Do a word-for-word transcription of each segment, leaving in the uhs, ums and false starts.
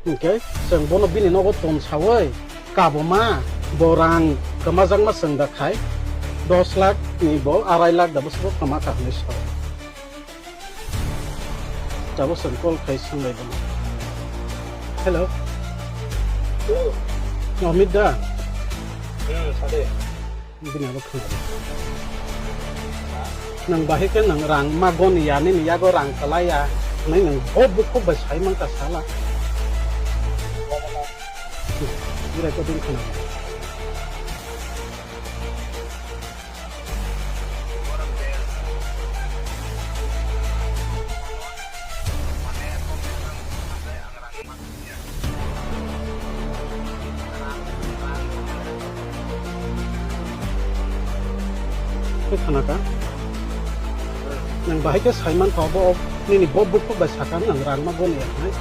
Hwnkhe chwng bono bini nogo tong sawi kabuma bo rang kwmajakma chwng da khai dos lakh ni bo arai lakh da bwswk kwma kha hwnwi sa. Tabuk chwng call khai swnglai bono. Hello. Hello. Amit da? Hmm, sade. Bini abo khwna. Nang bahai khe nang rang ma goni ya, nini yago rang kwlai ya. Nai nang bo bukhuk bai sai man ka sala. Bini ko din khwna. Khe khana ka? Nang bahai khe sai man kha bo, nini bo bukhuk bai saka nang rang ma goni ya nai.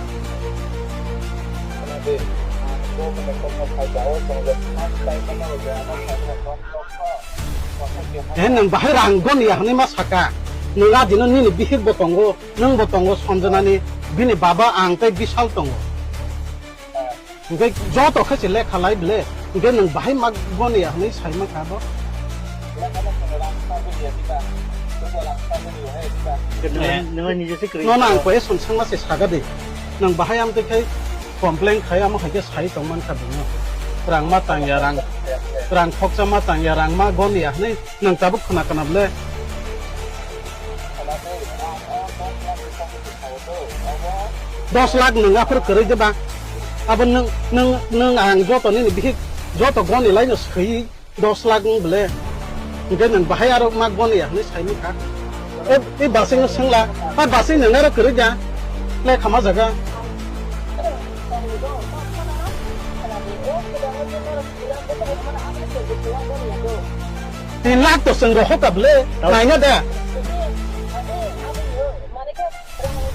Eh, nang bahai rang goni ya hwnwi ma saka. Nang adino nini bihik bo tongo, nwng bo tongo, Sanjana ni bini baba ang tei Bishal tongo. Hwnkhe joto khe se lekha lai ble, hwnkhe nwng bahai ma goni ya hwnwi sai ma kha bo. Nini, nini je se kwrwi. Nono ang khe. Question sangma se saga de. Nwng bahai amtwi khai complain khai amo hai khe sai tong man kha bini. Rang ma tang ya, rang, rang khoksa ma tang ya, rang ma goni ya hwnwi nwng tabuk khwna kana ble. Dos lakh nwng aphuru kwrwi de ba? Abo nwng, nwng, nwng ang joto nini bihik joto goni laino swi dos lakh wng ble. Hwnkhe nwng bahai aro ma goni ya hwnwi saimani kha. E, e basing no swngla, a basing nwng aro kwrwi da? Le khama jaga. Tin lakh to chwng rohor ka ble, naina da?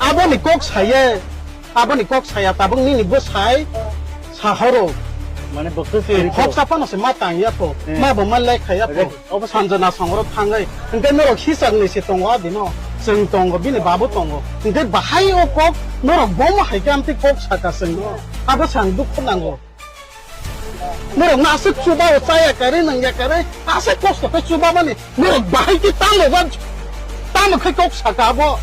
Aboni kok saye, aboni kok saya tabuk nini bwsai sahoro. Mane bwkha Eh, sari to. Khoksa phano se ma tang ya to, Eh. Ma bo ma lekha ya to. Obo Sanjana songro thangai. Hwnkhe norok hisar ni se tongo adino. Chwng tongo, bini babu tongo. Hwnkhe bahai o kok norok bomo hai khe amtwi kok saka chwng no. Abo sang dukhu nango. Norok no aswk chuba o chaya kare nang ya kare, aswk kosto khe chuba mani. Norok bahai khe tamo ba, tamo khe kok saka abo.